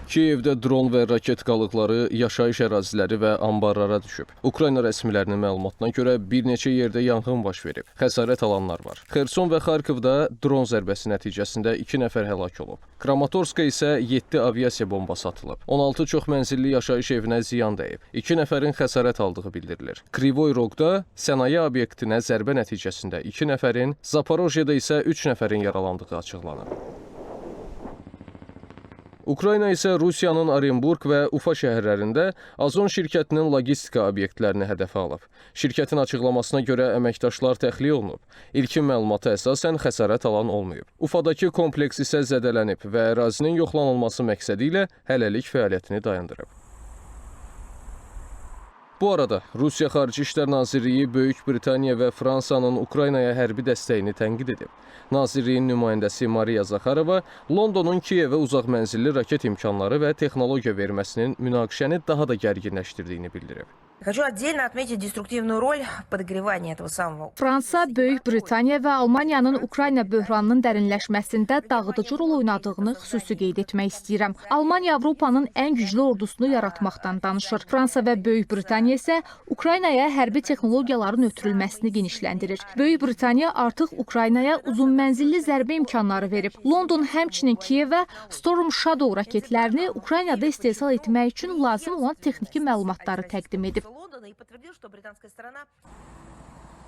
Kiyevdə dron və raket qalıqları yaşayış əraziləri və anbarlara düşüb. Ukrayna rəsmilərinin məlumatına görə bir neçə yerdə yanğın baş verib. Xəsarət alanlar var. Xerson və Xarkovda dron zərbəsi nəticəsində 2 nəfər həlak olub. Kramatorska isə 7 aviasiya bombası atılıb. 16 çoxmənzilli yaşayış evinə ziyan dəyib. 2 nəfərin xəsarət aldığı bildirilir. Krivoy Roqda sənaye obyektinə zərbə nəticəsində 2 nəfərin, Zaporojyeda isə 3 nəfərin yaralandığı açıqlanıb. Ukrayna isə Rusiyanın Orenburq və Ufa şəhərlərində Azon şirkətinin logistika obyektlərini hədəfə alıb. Şirkətin açıqlamasına görə əməkdaşlar təxliyə olunub. İlkin məlumata əsasən xəsarət alan olmayıb. Ufadakı kompleks isə zədələnib və ərazinin yoxlanılması məqsədi ilə hələlik fəaliyyətini dayandırıb. Bu arada Rusiya Xarici İşlər Nazirliyi Böyük Britaniya və Fransanın Ukraynaya hərbi dəstəyini tənqid edib. Nazirliyin nümayəndəsi Mariya Zaxarova Londonun Kiyevə uzaq mənzilli raket imkanları və texnologiya verməsinin münaqişəni daha da gərginləşdirdiyini bildirib. Хочу отдельно отметить деструктивную роль подогревания этого самого Fransa, Böyük Britaniya və Almaniyanın Ukrayna böhranının dərinləşməsində dağıdıcı rol oynadığını xüsusi qeyd etmək istəyirəm. Almaniya Avropanın ən güclü ordusunu yaratmaqdan danışır. Fransa və Böyük Britaniya isə Ukraynaya hərbi texnologiyaların ötürülməsini genişləndirir. Böyük Britaniya artıq Ukraynaya uzun mənzilli zərbə imkanları verib. London həmçinin Kiyevə Storm Shadow raketlərini Ukraynada istehsal etmək üçün lazım olan texniki məlumatları təqdim edib. Лондона и подтвердил, что британская сторона